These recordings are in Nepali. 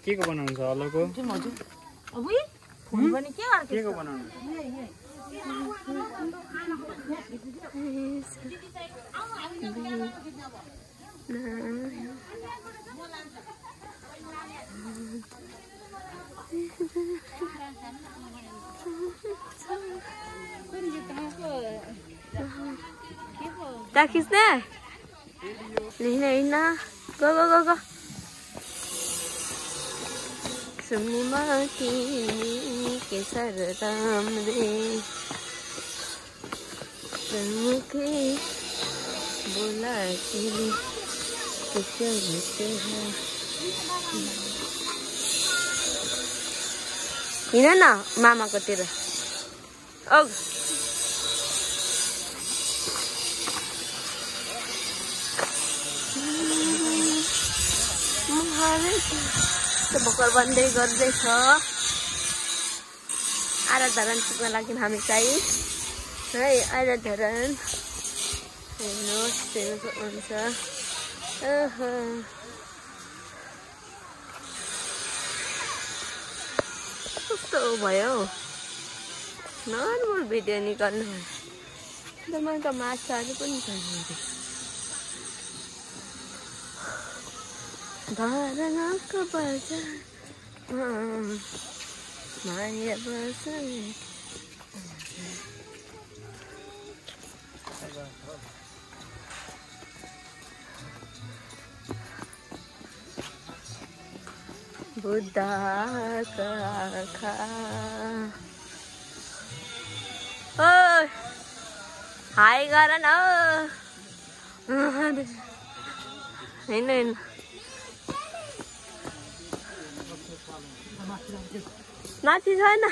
के को बनाउनु छ अलको अबुई फोन पनि के के को बनाउनु ता खिच्ने लिन गो गो गो गो सुन्नुमा तिमी के सरदम रे मुखे बोलातिले हिँड न मामाकोतिर औ भर्खर बन्दै गर्दैछ आराधरण पुग्न लागि हामी चाहिँ है आराधरण हेर्नुहोस् हुन्छ कस्तो भयो नर्मल भिडियो निकाल्नु मलाई त माछाहरू पनि छ धारणाको बजार माया बजार बुद्धका आँखा ओ हाई गर न हैन माथि छैन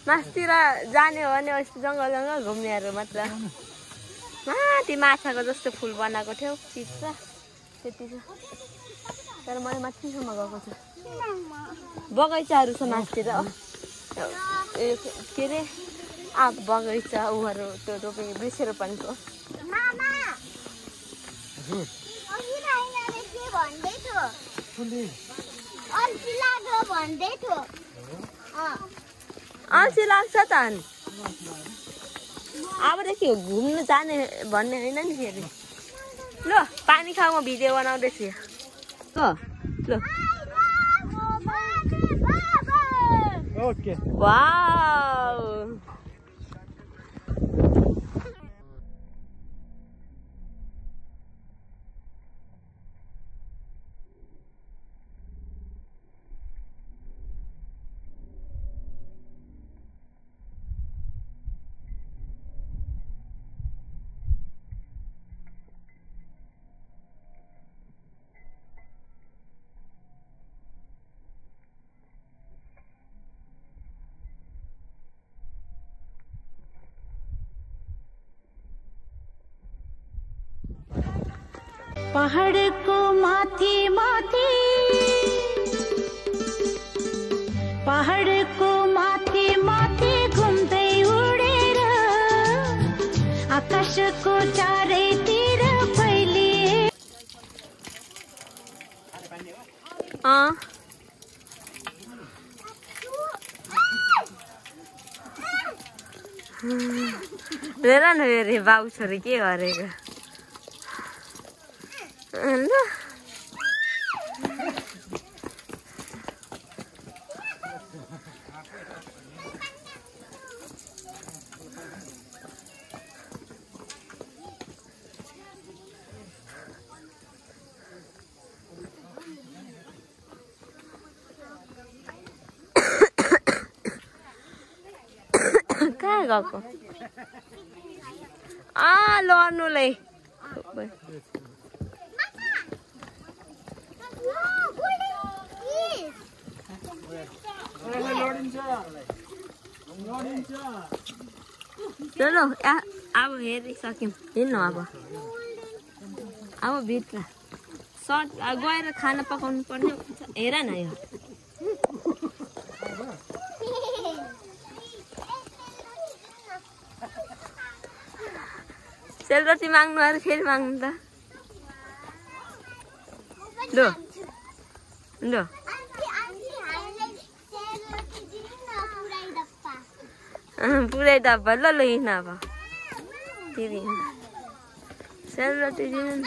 मासतिर जाने हो भने यस्तो जङ्गल जङ्गल घुम्नेहरू मात्र माथि माछाको जस्तो फुल बनाएको थियो चिज छ त्यति छ तर मैले माथिसम्म गएको छु बगैँचाहरू छ मासतिर के अरे आँप बगैँचा उहरू त्यो रोपे वृक्षरोपणको अल्छी लाग्छ त अनि अबदेखि घुम्नु जाने भन्ने होइन नि फेरि ल पानी खाऊ म भिडियो बनाउँदैछु ल ओके वाउ पहाडको माथि माथि पहाडको माथि माथि घुम्दै उडेर आकाशको चारैतिर फैलिए हेर न हेरे बाउ छोरी के गरेको ल कहाँ गएको लड्नुलाई चलो अब हेरिसक्यौँ हिँड्नु अब भित्र सर्ट गएर खाना पकाउनु पर्ने हेर न यो सेलरोटी माग्नु अरे फेरि माग्नु त लो लो पुरै डब्बा ल ल हिँड्न अब फेरि सेलरोटी दिनु न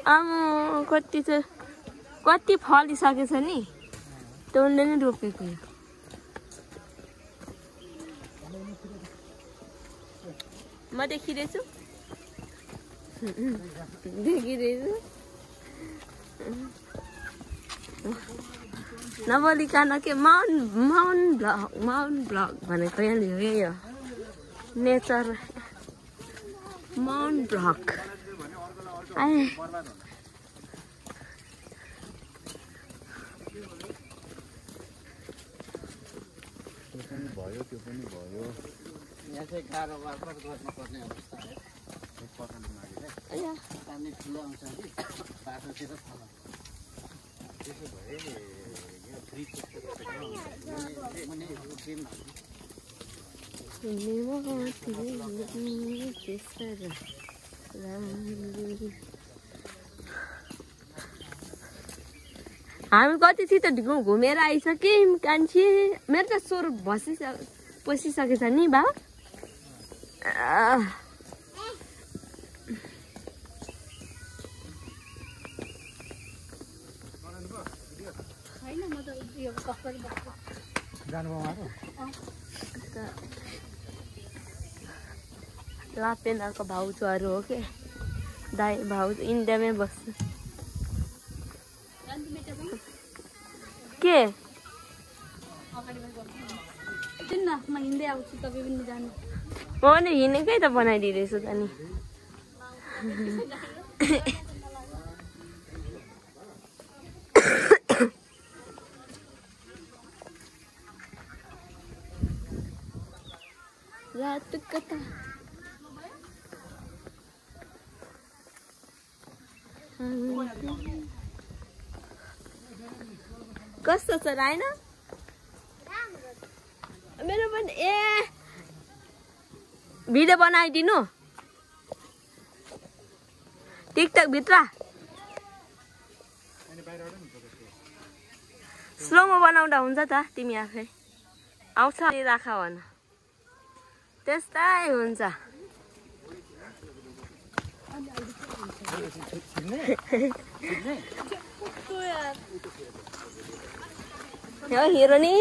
आमा कति चाहिँ कति फलिसकेछ नि त्यसले नै रोपेको यो म देखिरहेछु नबोलिकन के माउन्ट ब्लग भनेको यहाँनिर यो नेचर माउन्ट ब्लग आए भयो त्यो पनि भयो यहाँ चाहिँ कारोबार गर्नुपर्ने अवस्था है पकाउनु मागे पानी ठुलो आउँछ कि बाटोतिर थला त्यसो भए यहाँ फ्री हामी कति छिटो घुमेर आइसक्यौँ कान्छी मेरो त स्वर पसिसकेछ नि बा लापेनाको भाउजूहरू हो के दाइ भाउजू इन्डियामै बस्छ के म हिँड्दै आउँछु तपाईँ पनि जानु म नि हिँडेकै त बनाइदिँदैछु त नि रात कता कस्तो छ राइन मेरो पनि ए भिडियो बनाइदिनु टिकटक भित्र स्लोमो बनाउँदा हुन्छ त तिमी आफै आउँछ राख भन त्यस्तै हुन्छ यो हिरो नि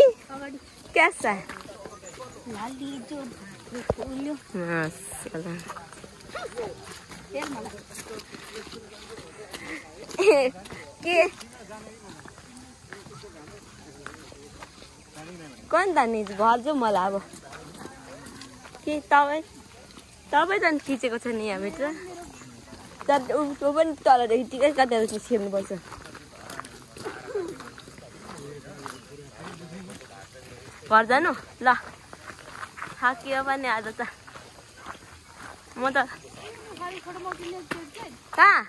कैसा है लाली जो माशाल्लाह के कौन दानी घर जो मलाई अब के तपाईँ त खिचेको छ नि यहाँभित्र तर उसको पनि तलदेखि टिकै काटेर छिर्नुपर्छ घर जानु ल थाकियो पनि आज त म त कहाँ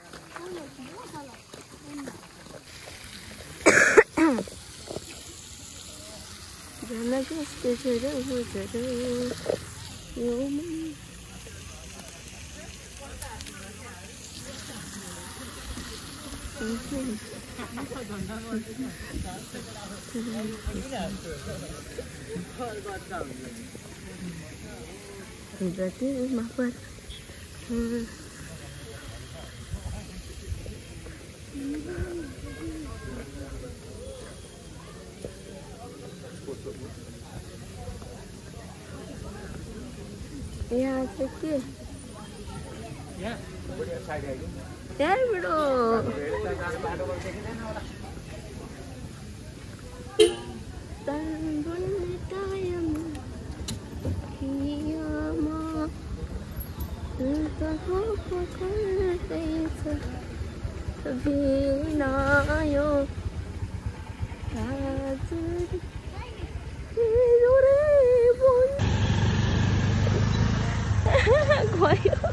berarti maaf ya sedikit ya bro भयो